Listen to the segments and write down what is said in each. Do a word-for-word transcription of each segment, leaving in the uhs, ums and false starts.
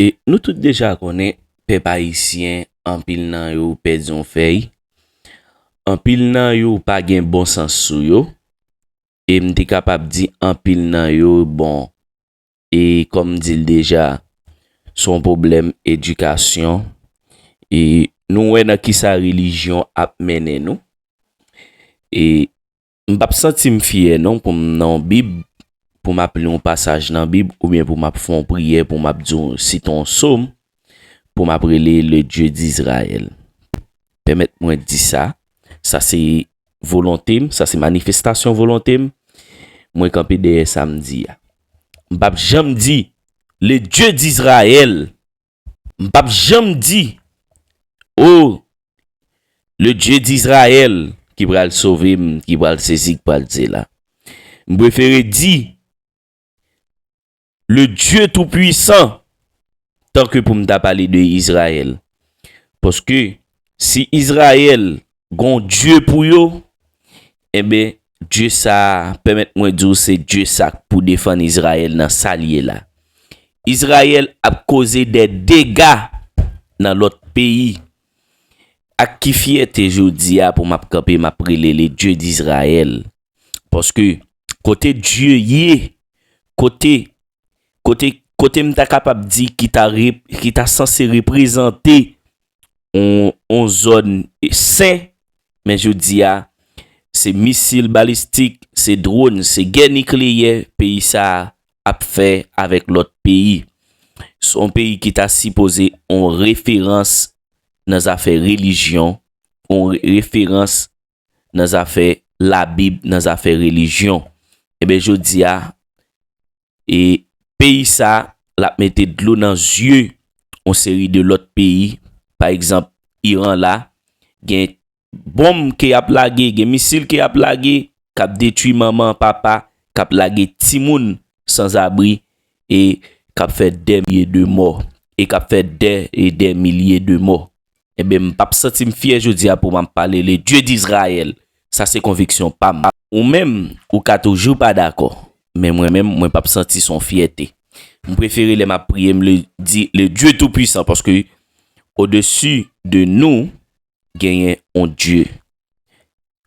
E nou tout deja konnen, pèp ayisyen, anpil nan yo pèdi yon fèy. Anpil nan yo pa gen bon sans sou yo. E m te kapab di anpil nan yo, bon, e kòm m di l deja, se yon pwoblèm edikasyon. E nou wè nan kisa relijyon ap mennen nou. E m p ap santi m fyè non pou m nan yon Bib, pou m ap li yon pasaj nan Bib, oubyen pou m ap fè yon priyè, pou m ap di yon, site yon sòm, pou m ap rele le Dieu d'Israël. Pèmèt mwen di sa, sa se volonte m, sa se manifestasyon volonte m. Mwen kanpe dèyè sa m di a. M p ap janm di, le Dieu d'Israël. M p ap janm di, o, le Dieu d'Israël ki pral sove m, ki pral sezi, ki pral sela. M prefere di, le Dieu Tout-Puissant, tanke pou m ta pale de Izrayèl. Paske si Izrayèl gon Dye pou yo, enben, Dye sa a, pèmèt mwen di w, se Dye sa k pou defann Izrayèl nan sa l ye la. Izrayèl ap koze de dega nan lòt peyi. Ak ki fyète jodi a pou m ap kanpe, m ap rele le Dieu d'Israël. Paske kote Dye ye, kote, kote, kote m ta kapab di ki ta rep-, ki ta sanse reprezante yon, yon zòn sen, men jodi a, se misil balistik, se dwòn, se gè nikleyè peyi sa a ap fè avèk lòt peyi. Se yon peyi ki ta sipoze yon referans nan zafè relijyon, yon re-, referans nan zafè Labib, nan zafè relijyon. Enben, jodi a, e peyi sa, l ap mete dlo nan zye yon seri de lòt peyi. Pa egzanp, Iran la, gen bonm ke y ap lage, gen misil ke y ap lage, k ap detwi manman, papa, k ap lage timoun sanzabri, e k ap fè dè milye de mò, e k ap fè dè e dè milye de mò. Enben, m p ap santi m fyè jodi a pou m ap pale le Dieu d'Israël. Sa se konviksyon pa m. Ou menm, ou ka toujou pa dakò. Men mwen menm, mwen p ap santi s on fyète. M prefere lè m ap priye, m le, di le Dieu Tout-Puissant, paske odesi de nou, genyen on Dye.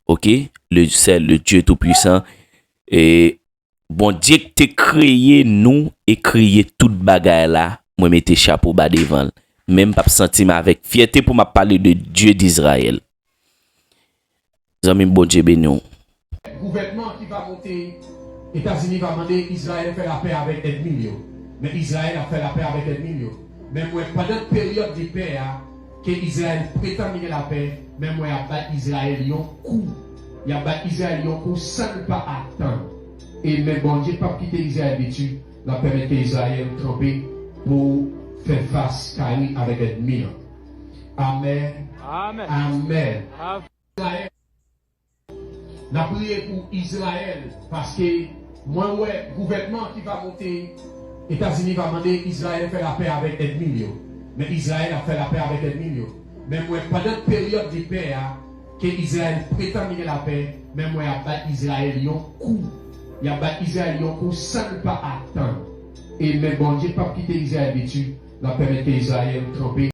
Oke? Le, c'est le Dieu Tout-Puissant. E Bondye k te kreye nou e kreye tout bagay la, mwen mete chapo ba devan l. Men m p ap santi m avèk fyète pou m ap pale de Dye d'Izrayèl. Zanmi m, Bondye beni w. Gouvènman ki va monte, Etazini va mande Izrayèl fè lapè avèk ènmi l yo. Men Izrayèl ap fè lapè avèk ènmi l yo. Men mwen, pandan peryòd de pè a, ke Izrayèl pretann li gen lapè, men mwen ap bay Izrayèl yon kou. Y ap bay Izrayèl yon kou san l pa atann. E men Bondye p ap kite Izrayèl detwi, l ap pèmèt ke Izrayèl kanpe pou fè fas kare avèk ènmi an. Amèn. Amèn. Amèn. Amèn. Izrayèl. N ap priye pou Izrayèl, paske mwen wè gouvènman ki va monte, Etazini va mande Izrayèl fè lapè avèk ènmi l yo. Men Izrayèl ap fè lapè avèk ènmi l yo. Men mwen, pandan peryòd de pè a, ke Izrayèl pretann li gen lapè, men mwen ap bay Izrayèl yon kou. Y ap bay Izrayèl yon kou san l pa atann. E men Bondye p ap kite Izrayèl detwi, l ap pèmèt ke Izrayèl kanpe.